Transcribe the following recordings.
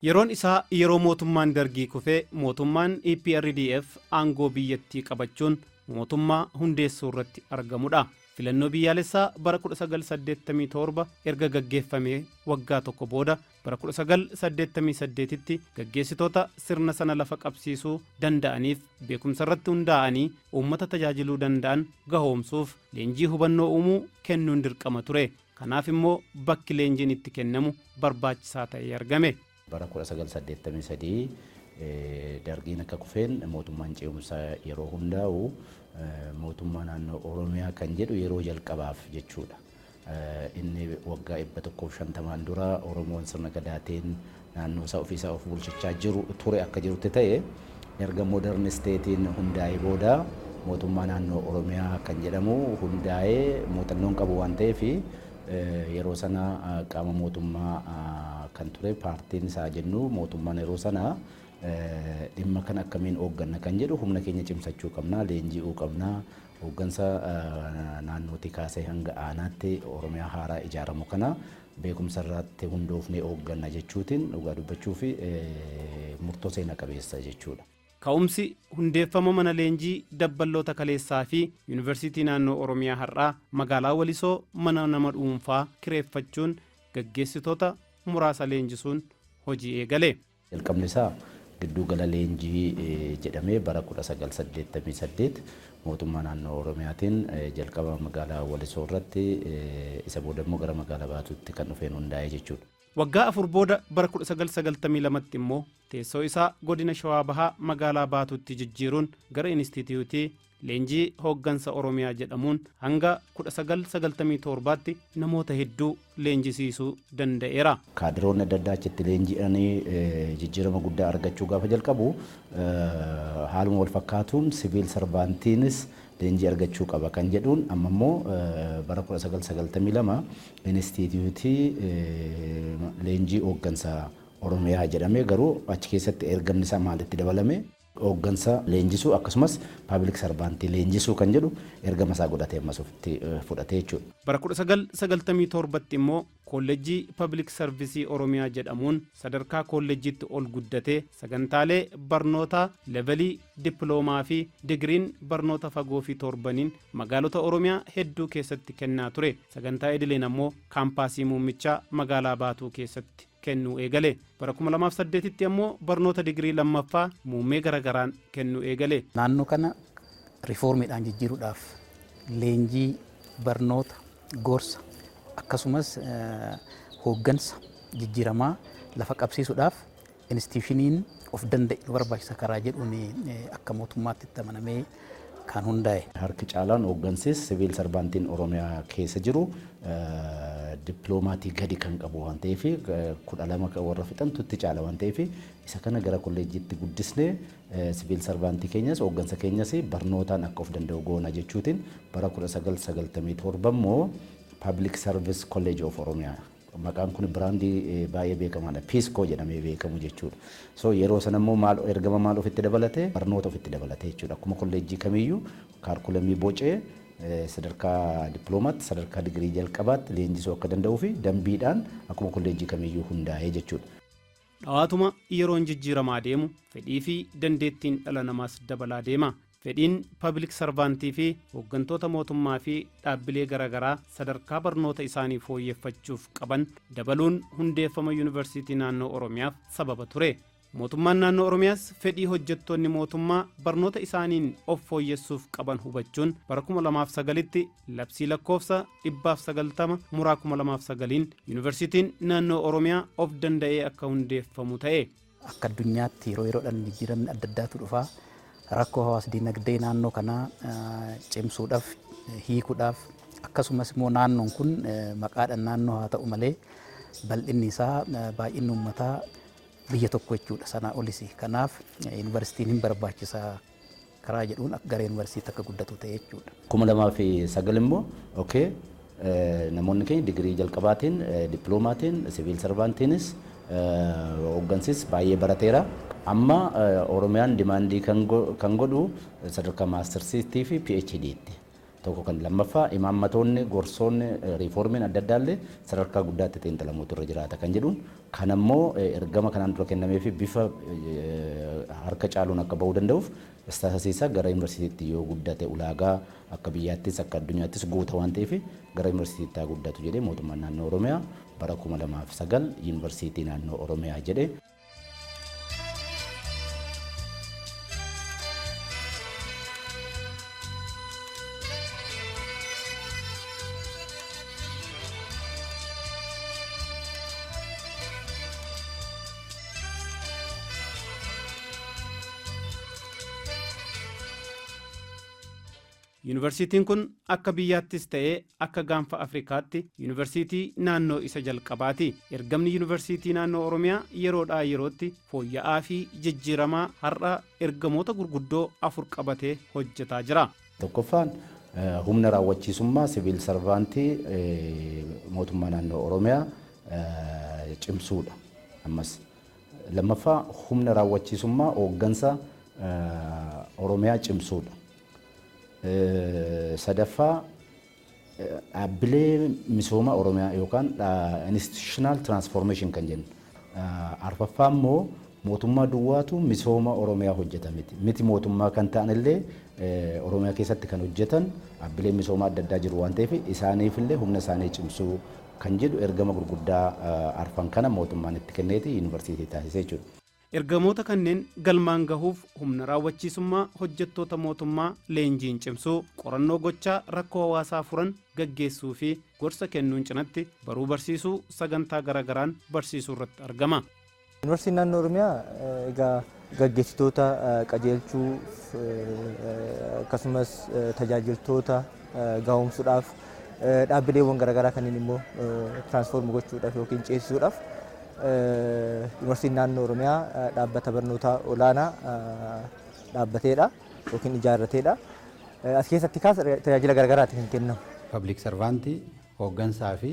Yeroon isaa yeroo mootummaan Dargii kufee mootummaan EPRDF aangoo biyyattii qabachuun mootummaa hundeessuu irratti argamudha. Filannoo biyyaalessaa bara 1987 erga gaggeeffamee waggaa tokko booda, bara 1988tti, gaggeessitoota sirna sana lafa qabsiisuu danda'aniif beekumsa irratti hundaa'anii uummata tajaajiluu danda'an gahoomsuuf leenjii hubannoo uumuu kennuun dirqama ture. Kanaaf immoo bakki leenjiin itti kennamu barbaachisaa ta'ee argame. Bara 1983 Dargiin akka kufeen mootummaan ce'umsaa yeroo hundaa'u, mootummaa naannoo Oromiyaa kan jedhu yeroo jalqabaaf jechuudha. Inni waggaa 150n dura Oromoon sirna gadaatiin naannoo isaa ofiisaa of bulchachaa jiru ture akka jirutti ta'e, erga modern stateiin hundaa'ee booda mootummaa naannoo Oromiyaa kan jedhamu hundaa'ee muuxannoon qabu waan ta'eef, yeroo sana qaama mootummaa kan ture paartiin isaa jennu mootummaan yeroo sana dhimma kan akkamiin hoogganna kan jedhu, humna keenya cimsachuu qabna, leenji'uu qabna, hooggansa naannootii kaasee hanga aanaatti Oromiyaa haaraa ijaaramu kana beekumsa irratti hundoofnee hoogganna jechuutiin dhugaa dubbachuu fi murtoo seena qabeessa jechuudha. Ka'umsi hundeeffama mana leenjii dabballoota kaleessaa fi Yuunivarsiitii Naannoo Oromiyaa har'aa magaalaa Walisoo mana nama dhuunfaa kireeffachuun gaggeessitoota muraasa leenjisuun hojii eegale. Jalqabni isaa gidduu gala leenjii jedhamee bara 1988 mootummaa naannoo Oromiyaatiin jalqaba magaalaa Walisoo irratti, isa booda immoo gara magaalaa Baatuutti kan dhufeen hundaa'e jechuudha. Waggaa 4 booda, bara 1992tti immoo teessoo isaa godina Shawaa Bahaa magaalaa Baatuutti jijjiiruun gara Inistituutii Leenjii Hooggansa Oromiyaa jedhamuun hanga 1997tti namoota hedduu leenjisiisuu danda'eera. Kaadiroonni adda addaa achitti leenji'anii jijjiirama guddaa argachuu gaafa jalqabu, haaluma wal fakkaatuun civil servantiinis leenjii argachuu qaba kan jedhuun amma immoo bara 1992 Inistituutii Leenjii Hooggansa Oromiyaa jedhamee, garuu achi keessatti ergamni isaa maalitti dabalame, hooggansa leenjisuu akkasumas public servantii leenjisuu kan jedhu ergama isaa godhatee ammas ofitti fudhatee jechuudha. Bara 1997tti immoo Koolleejjii Public Serviceii Oromiyaa jedhamuun sadarkaa koolleejjiitti ol guddatee sagantaalee barnootaa levelii dippiloomaa fi digiriin barnoota fagoo fi torbaniin magaalota Oromiyaa hedduu keessatti kennaa ture. Sagantaa idileen ammoo kaampaasii muummichaa magaalaa Baatuu keessatti kennuu eegale. Bara 2008tti ammoo barnoota digirii lammaffaa muummee garagaraan kennuu eegale. Naannoo kana riifoormiidhaan jijjiiruudhaaf leenjii, barnoota, gorsa akkasumas hooggansa jijjiiramaa lafa qabsiisuudhaaf institutioniin of danda'e nu barbaachisa karaa jedhuun akka mootummaatti itti amanamee kan hundaa'e. Harki caalaan hooggansis civil servantiin Oromiyaa keessa jiru dippiloomaatii gadi kan qabu waan ta'eef, 12 warra fixantu itti caala waan ta'eef, isa kana gara kolleejjiitti guddisnee civil servantii keenyas hooggansa keenyas barnootaan akka of danda'u goona jechuutiin bara 1997 immoo Public Service College of Oromiyaa, maqaan kun brandii baay'ee beekamaadha. PSCO jedhamee beekamu jechuudha. So yeroo sana immoo maal ergama maal ofitti dabalate? Barnoota ofitti dabalate jechuudha. Akkuma kolleejjii kamiyyuu curriculumii bocee sadarkaa dippiloomaatti, sadarkaa digirii jalqabaatti leenjisuu akka danda'uu fi dambiidhaan akkuma kolleejjii kamiyyuu hundaa'ee jechuudha. Dhawaatuma yeroon jijjiiramaa deemu fedhii fi dandeettiin dhala namaas dabalaa deema. Fedhiin public servantii fi hooggantoota mootummaa fi dhaabbilee garaagaraa sadarkaa barnoota isaanii fooyyeffachuuf qaban dabaluun hundeeffama Yuunivarsiitii Naannoo Oromiyaaf sababa ture. Mootummaan Naannoo Oromiyaas fedhii hojjettoonni mootummaa barnoota isaaniin of fooyyessuuf qaban hubachuun bara 2009tti labsii lakkoofsa 190/2009n Yuunivarsiitiin Naannoo Oromiyaa of danda'ee akka hundeeffamu ta'e. Akka addunyaatti yeroo yeroodhaan jijjiiramni adda addaatu dhufa. Rakkoo hawaas dinagdee naannoo kanaa cimsuudhaaf, hiikuudhaaf, akkasumas immoo naannoon kun maqaadhaan naannoo haa ta'u malee bal'inni isaa, baay'inni uummataa biyya tokko jechuudha, sanaa olis. Kanaaf yuunivarsiitiin hin barbaachisaa karaa jedhuun gara yuunivarsiitii akka guddatu ta'e jechuudha. 2009 immoo okay, namoonni keenya digirii jalqabaatiin, dippiloomaatiin, civil servantiinis hooggansis baay'ee barateera. Amma Oromiyaan demandii kan godhu sadarkaa mastersiitii fi PhD'tti. Tokko kan lammaffaa imaammatoonni, gorsoonni, riiformiin adda addaallee sadarkaa guddaatti xiinxalamuutu irra jiraata kan jedhuun Kanammoo ergama kanaan dura kennamee fi bifa harka caaluun akka bahuu danda'uuf status isaa gara yuunivarsiitiitti yoo guddate ulaagaa akka biyyaattis akka addunyaattis guuta waan ta'eef gara yuunivarsiitiitti haa guddatu jedhee mootummaan naannoo Oromiyaa bara 2009 yuunivarsiitii naannoo Oromiyaa jedhee. Yuunivarsiitiin kun akka biyyaattis ta'ee akka gaanfa Afrikaatti yuunivarsiitii naannoo isa jalqabaati. Ergamni yuunivarsiitii naannoo Oromiyaa yeroodhaa yerootti fooyya'aa fi jijjiiramaa har'a ergamoota gurguddoo 4 qabatee hojjetaa jira. Tokkoffaan humna raawwachiisummaa siviil sarvaantii mootummaa naannoo Oromiyaa cimsuudha. Ammas lammaffaa humna raawwachiisummaa hooggansa Oromiyaa cimsuudha. Sadaffaa dhaabbilee misooma Oromiyaa yookaan institutional transformation kan jennu. Arfaffaa immoo mootummaa duwwaatu misooma Oromiyaa hojjeta miti. Miti mootummaa kan ta'an illee Oromiyaa keessatti kan hojjetan dhaabbilee misooma adda addaa jiru waan ta'eef isaaniif illee humna isaanii cimsuu kan jedhu ergama gurguddaa arfan kana mootummaan itti kenneeti yuunivarsiitii taasisee jechuudha. Ergamoota kanneen galmaan gahuuf humna raawwachiisummaa hojjettoota mootummaa leenjiin cimsuu, qorannoo gochaa rakkoo hawaasaa furan gaggeessuu fi gorsa kennuun cinatti baruu barsiisuu sagantaa garaagaraan barsiisuu irratti argama. Yuunivarsiitiin naannoo Oromiyaa egaa gaggeessitoota qajeelchuu akkasumas tajaajiltoota gahoomsuudhaaf dhaabbileewwan garaagaraa kanneen immoo tiraansfoorm gochuudhaaf yookiin ceesisuudhaaf Yuunivarsiitiin naannoo Oromiyaa dhaabbata barnootaa olaanaa dhaabbateedha yookiin ijaarrateedha. As keessatti kaas tajaajila garaagaraatiin kan kennamu. Public servantii hooggansaa fi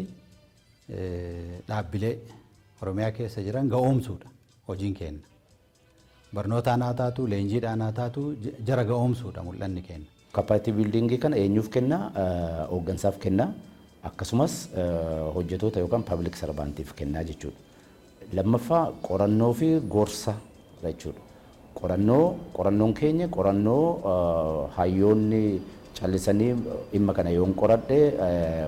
dhaabbilee Oromiyaa keessa jiran ga'oomsuudha hojiin keenya. Barnootaan haa taatu, leenjiidhaan haa taatu jara ga'oomsuudha mul'anni keenya. Capacity building kana eenyuuf kenna? Hooggansaaf kenna. Akkasumas hojjetoota yookaan public servantiif kennaa jechuudha. Lammaffaa qorannoo fi gorsa jechuudha. Qorannoon keenya qorannoo hayyoonni callisanii dhimma kana yoon qoradhe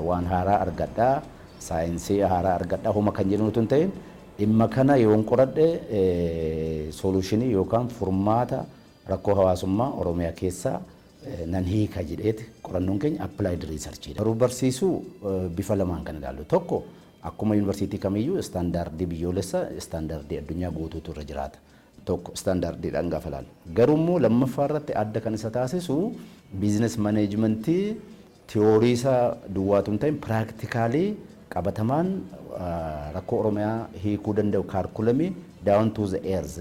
waan haaraa argadhaa, saayinsii haaraa argadhaa homa kan jedhu utuu hin ta'in dhimma kana yoon qoradhe solution yookaan furmaata rakkoo hawaasummaa Oromiyaa keessaa nan hiika jedheeti qorannoon keenya applied research. Baruu barsiisuu bifa lamaan kan ilaallu. Tokko akkuma yuunivarsiitii kamiyyuu istaandaardii biyyoolessaa istaandaardii addunyaa guutuutu irra jiraata. Tokko istaandaardiidhaan gaafa ilaallu. Garuu immoo lammaffaa irratti adda kan isa taasisu business management theory isaa duwwaatu hin ta'in practically qabatamaan rakkoo Oromiyaa hiikuu danda'u curriculum down to the earth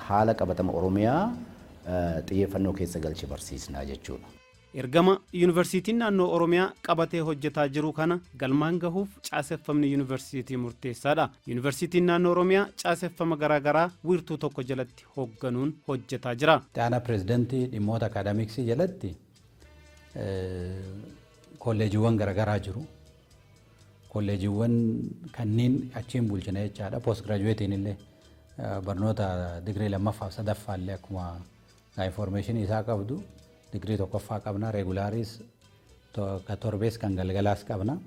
haala qabatama Oromiyaa xiyyeeffannoo keessa galche barsiisnaa jechuudha. Ergama yuunivarsiitiin naannoo Oromiyaa qabatee hojjetaa jiru kana galmaan gahuuf caaseffamni yuunivarsiitii murteessaadha. Yuunivarsiitiin naannoo Oromiyaa caaseffama garaagaraa wiirtuu tokko jalatti hoogganuun hojjetaa jira. Itti aanaa pireezidantii dhimmoota akaadaamiksii jalatti kolleejiiwwan garaagaraa jiru. Kolleejiiwwan kanneen achiin bulchina jechaadha. Post graduate illee barnoota digirii lammaffaa fi sadaffaa illee akkuma information isaa qabdu digirii tokkoffaa qabna, regular is ka torbees kan galgalaas qabna.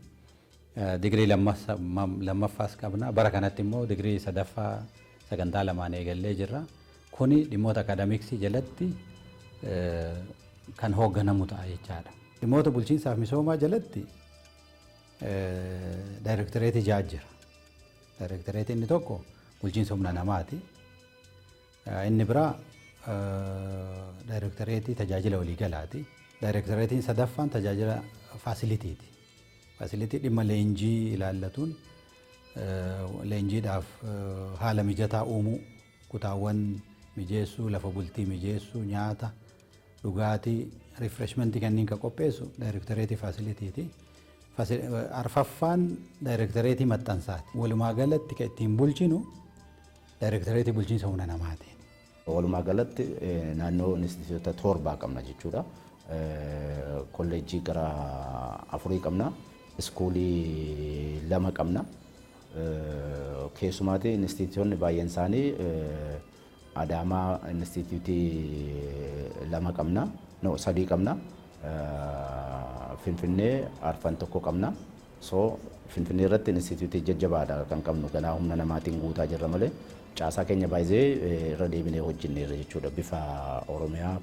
Digirii lammaffaas qabna. Bara kanatti immoo digirii sadaffaa sagantaa lamaan eegallee jirra. Kuni dhimmoota akaadaamiksii jalatti kan hoogganamu ta'a jechaadha. Dhimmoota bulchiinsaaf misoomaa jalatti daayirektoreetii 6 jira. Daayirektoreetii inni tokko bulchiinsa humna namaati. Inni biraa daayirektoreetii tajaajila waliigalaati. Daayirektoreetiin sadaffaan tajaajila facility ti. Facility dhimma leenjii ilaallatuun leenjiidhaaf haala mijataa uumuu, kutaawwan mijeessuu, lafa bultii mijeessuu, nyaata, dhugaatii, refreshment kanneen kan qopheessu daayirektoreetii facility ti. Arfaffaan daayirektoreetii maxxansaati. Walumaa galatti kan ittiin bulchinu daayirektoreetii bulchiinsa humna namaatiin. Walumaa galatti naannoo instituutota 7 qabna jechuudha. Kolleejjii gara 4 qabna. Iskuulii 2 qabna. Keessumaati inistituutonni baay'een isaanii Adaamaa inistituutii 2 qabna, no 3 qabna. Finfinnee arfan 1 qabna. So Finfinnee irratti inistituutii jajjabaadha kan qabnu, ganaa humna namaatiin guutaa jirra malee caasaa keenya baay'ee irra deebinee hojjenneerra jechuudha bifa Oromiyaa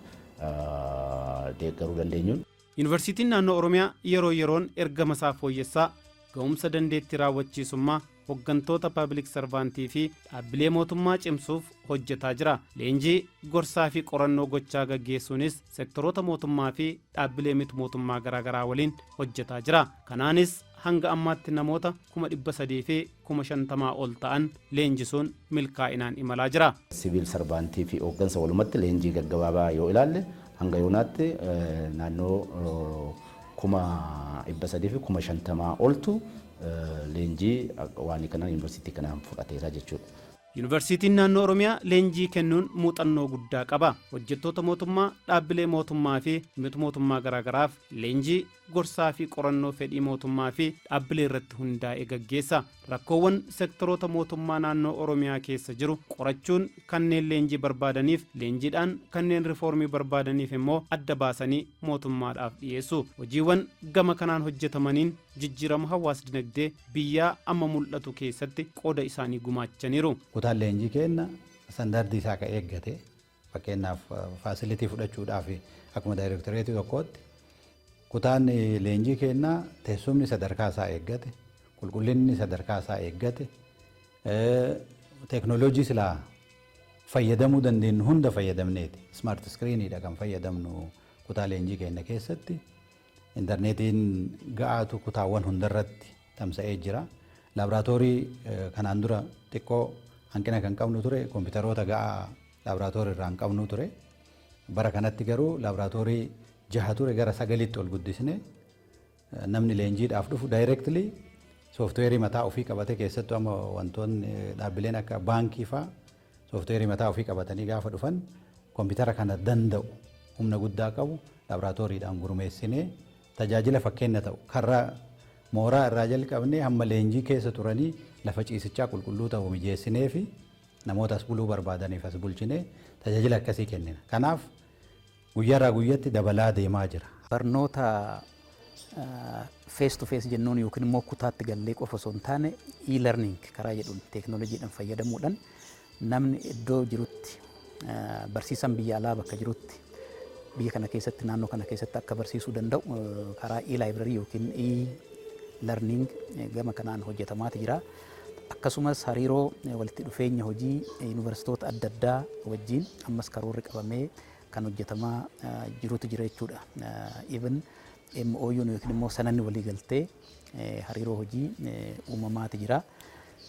deeggaruu dandeenyuun. Yuunivarsiitiin naannoo Oromiyaa yeroo yeroon ergama isaa fooyyessaa ga'umsa dandeettii raawwachiisummaa hooggantoota public servantii fi dhaabbilee mootummaa cimsuuf hojjetaa jira. Leenjii gorsaa fi qorannoo gochaa gaggeessuunis sektoroota mootummaa fi dhaabbilee miti mootummaa garaagaraa waliin hojjetaa jira. Kanaanis hanga ammaatti namoota 350,000 ol ta'an leenjisuun milkaa'inaan imalaa jira. Civil servantii fi hooggansa walumatti leenjii gaggabaabaa yoo ilaalle hanga yoonaatti naannoo 350,000 oltu leenjii waan kana yuunivarsiitii kanaan fudhateera jechuudha. Yuunivarsiitiin naannoo Oromiyaa leenjii kennuun muuxannoo guddaa qaba. Hojjettoota mootummaa, dhaabbilee mootummaa fi miti mootummaa garaagaraaf leenjii gorsaa fi qorannoo fedhii mootummaa fi dhaabbilee irratti hundaa'e gaggeessa. Rakkoowwan sektoroota mootummaa naannoo Oromiyaa keessa jiru qorachuun kanneen leenjii barbaadaniif leenjiidhaan, kanneen rifoormii barbaadaniif immoo adda baasanii mootummaadhaaf dhiyeessu. Hojiiwwan gama kanaan hojjetamaniin jijjiirama hawaas dinagdee biyyaa amma mul'atu keessatti qooda isaanii gumaachaniiru. Kutaan leenjii kenna standardii isaa kan eeggate, fakkeenyaaf facility fudhachuudhaaf akkuma daayirektoreetii tokkootti kutaan leenjii kennaa teessumni sadarkaa isaa eeggate, qulqullinni sadarkaa isaa eeggate, teeknooloojii silaa fayyadamuu dandeenyu hunda fayyadamneeti. Smart screeniidha kan fayyadamnu kutaa leenjii keenya keessatti. Intarneetiin ga'aatu kutaawwan hundarratti tamsa'ee jira. Laaboraatoorii kanaan dura xiqqoo hanqina kan qabnu ture, kompiitaroota ga'aa laaboraatoorii irraa hin qabnu ture. Bara kanatti garuu laaboraatoorii 6 ture gara 9tti ol guddisne, namni leenjiidhaaf dhufu directly sooftiweerii mataa ofii qabate, keessattuu amma wantoonni dhaabbileen akka baankii fa'aa sooftiweerii mataa ofii qabatanii gaafa dhufan kompiitara kana danda'u humna guddaa qabu laaboraatooriidhaan gurmeessinee tajaajila fakkeenya ta'u karra mooraa irraa jalqabnee hamma leenjii keessa turanii lafa ciisichaa qulqulluu ta'u mijeessinee fi namoota as buluu barbaadaniif as bulchinee tajaajila akkasii kennina. Kanaaf guyyaarraa guyyatti dabalaa deemaa jira. Barnoota face to face jennuun yookiin immoo kutaatti gallee qofa osoo hin taane e-learning karaa jedhuun teeknooloojiidhaan fayyadamuudhaan namni iddoo jirutti, barsiisan biyya alaa bakka jirutti biyya kana keessatti, naannoo kana keessatti akka barsiisuu danda'u karaa e-library yookiin e-learning gama kanaan hojjetamaati jira. Akkasumas hariiroo walitti dhufeenya hojii yuunivarsiitoota adda addaa wajjin ammas karoorri qabamee kan hojjetamaa jirutu jira jechuudha. Even MOU yookiin immoo sanadni walii galtee hariiroo hojii uumamaati jira.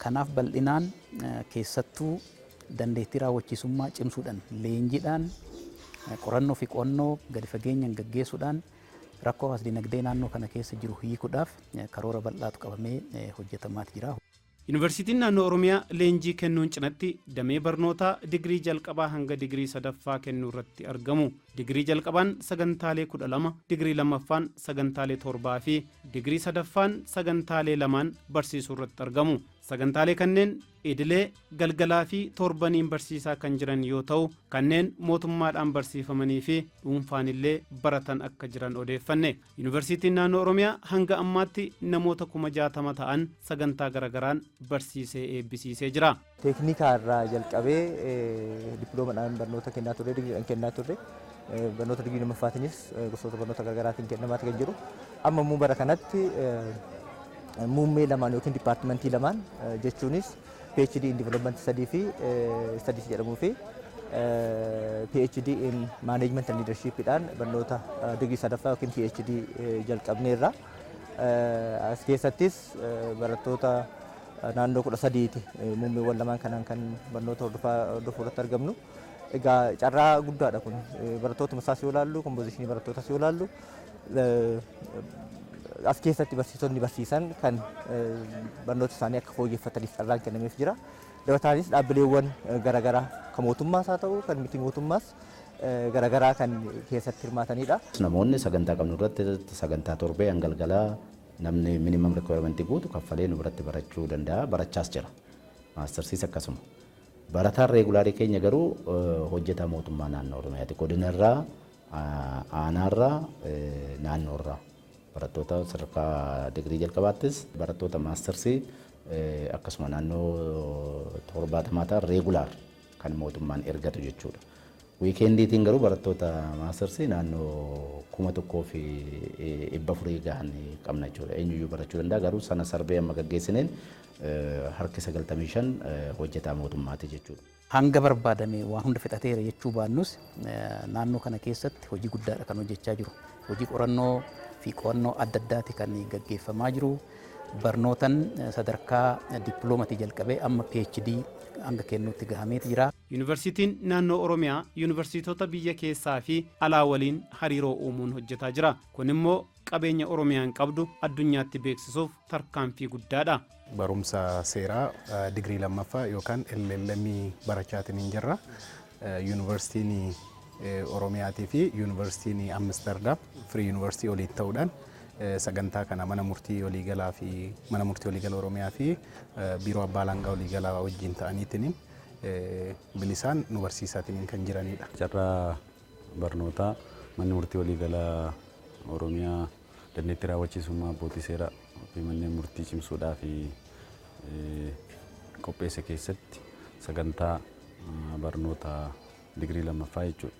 Kanaaf bal'inaan keessattuu dandeettii raawwachiisummaa cimsuudhaan, leenjiidhaan, qorannoo fi qo'annoo gadi fageenyaan gaggeessuudhaan rakkoo hawaas dinagdee naannoo kana keessa jiru hiikuudhaaf karoora bal'aatu qabamee hojjetamaati jira. Yuunivarsiitiin naannoo Oromiyaa leenjii kennuun cinatti damee barnootaa digirii jalqabaa hanga digirii sadaffaa kennuu irratti argamu. Digirii jalqabaan sagantaalee 12, digirii lammaffaan sagantaalee 7 fi digirii sadaffaan sagantaalee 2 barsiisuu irratti argamu. Sagantaalee kanneen idilee, galgalaa fi torbaniin barsiisaa kan jiran yoo ta'u, kanneen mootummaadhaan barsiifamanii fi dhuunfaan illee baratan akka jiran odeeffanne. Yuunivarsiitiin naannoo Oromiyaa hanga ammaatti namoota 60,000 ta'an sagantaa garagaraan barsiisee eebbisiisee jira. Teeknikaa irraa jalqabee dippiloomadhaan barnoota kennaa turre, digiriidhaan kennaa turre, barnoota digirii lammaffaatiinis gosoota barnoota garaagaraatiin kennamaati kan jiru. Amma immoo bara kanatti muummee lamaan yookiin dipaartimentii lamaan, jechuunis PhD in Development Study fi Studies jedhamuu fi PhD in Management and Leadership dhaan barnoota digirii sadaffaa yookiin PhD jalqabneerra. As keessattis barattoota naannoo 13ti muummeewwan lamaan kanaan kan barnoota hordofuu irratti argamnu. Egaa carraa guddaadha kun, barattoota isaas yoo ilaallu, kompoozishinii barattootas yoo ilaallu, as keessatti barsiisonni barsiisan kan barnoota isaanii akka fooyyeffataniif carraan kennameef jira. Dabalataanis dhaabbileewwan garaagaraa kan mootummaas haa ta'u kan miti mootummaas garaagaraa kan keessatti hirmaatanidha. Namoonni sagantaa qabnu irratti sagantaa torbee galgalaa Namni minimum requirement guutu kaffalee nu biratti barachuu danda'a, barachaas jira. Maastarsiis akkasuma. Barataan regularii keenya garuu hojjetaa mootummaa naannoo Oromiyaati. Godinarraa, aanaarraa, naannoorraa. Barattoota sadarkaa digirii jalqabaattis, barattoota maastarsii akkasuma naannoo 70 ta'an regular kan mootummaan ergatu jechuudha. Weekendiitiin garuu barattoota maastarsii naannoo 1400 gahan qabna jechuudha. Eenyuyyuu barachuu danda'a, garuu sana survey amma gaggeessineen harki 95 hojjetaa mootummaati jechuudha. Hanga barbaadame waan hunda fixateera jechuu baannus, naannoo kana keessatti hojii guddaadha kan hojjechaa jiru. Hojii qorannoo fi qo'annoo adda addaati kan gaggeeffamaa jiru. Barnootan sadarkaa dippiloomatii jalqabee amma PhD hanga kennuutti gahameeti jira. Yuunivarsiitiin naannoo Oromiyaa yuunivarsiitota biyya keessaa fi alaa waliin hariiroo uumuun hojjetaa jira. Kun immoo qabeenya Oromiyaan qabdu addunyaatti beeksisuuf tarkaanfii guddaadha. Barumsa seeraa digirii lammaffaa yookaan LLM barachaatiin hin jirra. Yuunivarsiitiin Oromiyaatii fi Yuunivarsiitiin Amsterdam Free Yuunivarsiitii waliin ta'uudhaan sagantaa kana mana murtii waliigalaa fi mana murtii waliigala Oromiyaa fi biiroo abbaa alangaa waliigalaa wajjin ta'aniitiin bilisaan nu barsiisaatiin kan jiranidha. Carraa barnootaa manni murtii waliigalaa Oromiyaa dandeettii raawwachiisummaa abbootii seeraa fi manneen murtii cimsuudhaa fi qopheesse keessatti sagantaa barnoota digirii lammaffaa jechuudha.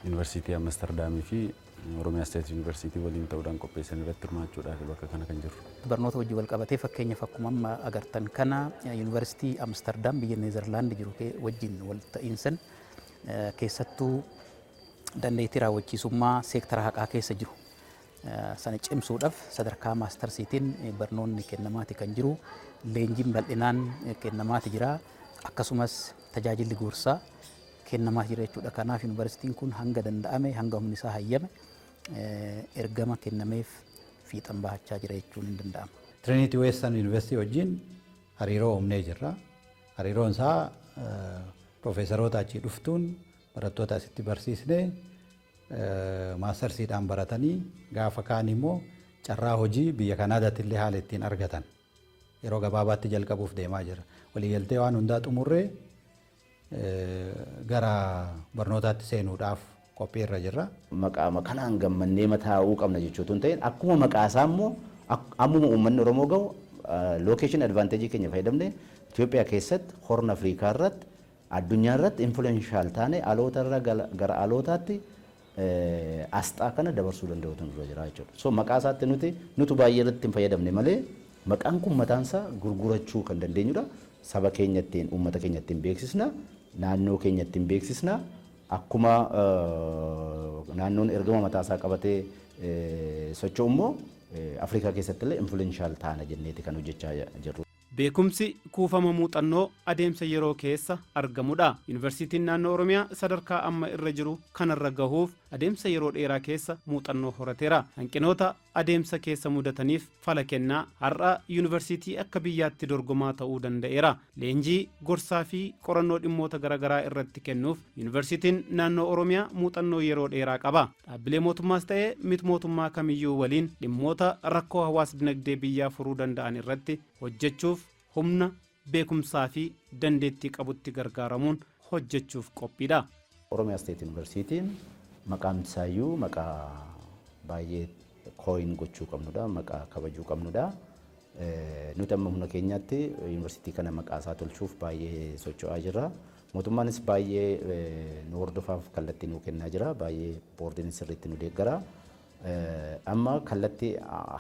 Yuunivarsiitii Amsterdaamii fi Oromiyaa State Yuunivarsiitii waliin ta'uudhaan qopheessan irratti hirmaachuudhaaf bakka kana kan jirru. Barnoota hojii wal qabatee, fakkeenyaaf akkuma amma agartan kana, Yuunivarsiitii Amsterdam biyya Neezerlaand jiru wajjin wal ta'iinsan keessattuu dandeettii raawwachiisummaa seektara haqaa keessa jiru sana cimsuudhaaf sadarkaa maastarsiitiin barnoonni kennamaati kan jiru. Leenjiin bal'inaan kennamaati jira, akkasumas tajaajilli gorsaa kennamaa jira jechuudha. Kanaaf yuunivarsiitiin kun hanga danda'ame, hanga humni isaa hayyame, ergama kennameef fiixan bahachaa jira jechuun hin danda'ama. Trinity Western University wajjin hariiroo uumnee jirra. Hariiroon isaa piroofeesaroota achii dhuftuun barattoota asitti barsiisnee maastarsiidhaan baratanii gaafa kaan immoo carraa hojii biyya Kanaadaatti illee haala ittiin argatan yeroo gabaabaatti jalqabuuf deemaa jira. Waliigaltee waan hundaa xumurree gara barnootaatti seenuudhaaf qophii irra jirra. Maqaa kanaan gammannee mataa'uu qabna jechuutu hin ta'in, akkuma maqaa isaa immoo ammuma uummanni Oromoo gahu location advantage keenya fayyadamne Itoophiyaa keessatti, Horn Afrikaa irratti, addunyaa irratti influential taane aloota irra gara alootaatti asxaa kana dabarsuu danda'utu nurra jira jechuudha. So maqaa isaatti nuti baay'ee irratti hin fayyadamne malee maqaan kun mataan isaa gurgurachuu kan dandeenyudha. Saba keenya ittiin, uummata keenya ittiin beeksisna, naannoo keenya ittiin beeksisna. Akkuma naannoon ergama mataa isaa qabatee socho'u immoo Afrikaa keessatti illee influential taana jenneeti kan hojjechaa jirru. Beekumsi kuufama muuxannoo adeemsa yeroo keessa argamudha. Yuunivarsiitiin naannoo Oromiyaa sadarkaa amma irra jiru kanarra gahuuf adeemsa yeroo dheeraa keessa muuxannoo horateera. Hanqinoota adeemsa keessa mudataniif fala kennaa har'a yuunivarsiitii akka biyyaatti dorgomaa ta'uu danda'eera. Leenjii gorsaa fi qorannoo dhimmoota garaagaraa irratti kennuuf yuunivarsiitiin naannoo Oromiyaa muuxannoo yeroo dheeraa qaba. Dhaabbilee mootummaas ta'ee miti mootummaa kamiyyuu waliin dhimmoota rakkoo hawaas dinagdee biyyaa furuu danda'an irratti hojjechuuf humna, beekumsaa fi dandeettii qabutti gargaaramuun hojjechuuf qophiidha. Oromiyaa State Yuunivarsiitiin maqaan isaayyuu maqaa baay'ee coin gochuu qabnudha, maqaa kabajuu qabnudha. Nuti amma humna keenyaatti yuunivarsiitii kana maqaa isaa tolchuuf baay'ee socho'aa jirra. Mootummaanis baay'ee nu hordofaaf kallattii nuu kennaa jira. Baay'ee boordiin sirriitti nu deeggara. Amma kallattii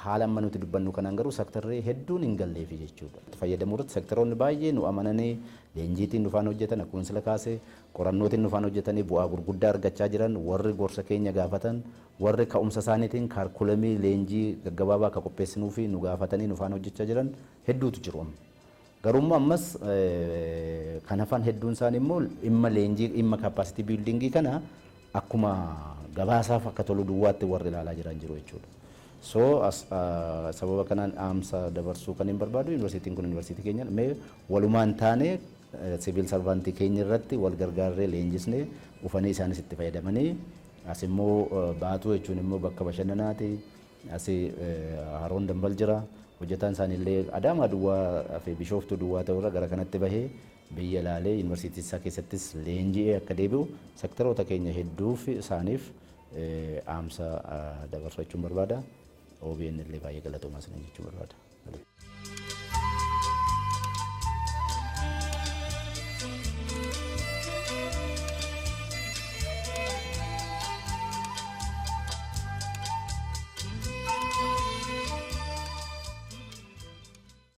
haala amma nuti dubbannu kanaan garuu sektarri hedduun hin galleefi jechuudha. Fayyadamuu irratti sektaroonni baay'ee nu amananii leenjiitiin nufaan hojjetan, akkuma sila kaasee qorannootiin nufaan hojjetanii bu'aa gurguddaa argachaa jiran, warri gorsa keenya gaafatan, warri ka'umsa isaaniitiin kaarkulamii leenjii gaggabaabaa akka qopheessinuu fi nu gaafatanii nufaan hojjechaa jiran hedduutu jiru. Garuu ammas kan hafan hedduun isaanii immoo dhimma leenjii, dhimma capacity buildingii kana akkuma gabaasaaf akka tolu duwwaatti warri ilaalaa jiran jiru jechuudha. So sababa kanaan dhaamsa dabarsuu kan hin barbaadu, yuunivarsiitiin kun yuunivarsiitii keenya, mee walumaan taane civil servantii keenya irratti wal gargaarree leenjisnee ufanii isaanis itti fayyadamanii, as immoo Baatuu jechuun immoo bakka bashannanaati. Asii Haroon Dambal jira. Hojjetaan isaaniillee Adaamaa duwwaa fi Bishooftuu duwwaa ta'urra gara kanatti bahee biyya ilaalee yuunivarsiitii isaa keessattis leenji'ee akka deebi'u sektaroota keenya hedduuf isaaniif dhaamsa dabarfachuun barbaada. OBN illee baay'ee galatoomaa isiniin jechuu barbaada.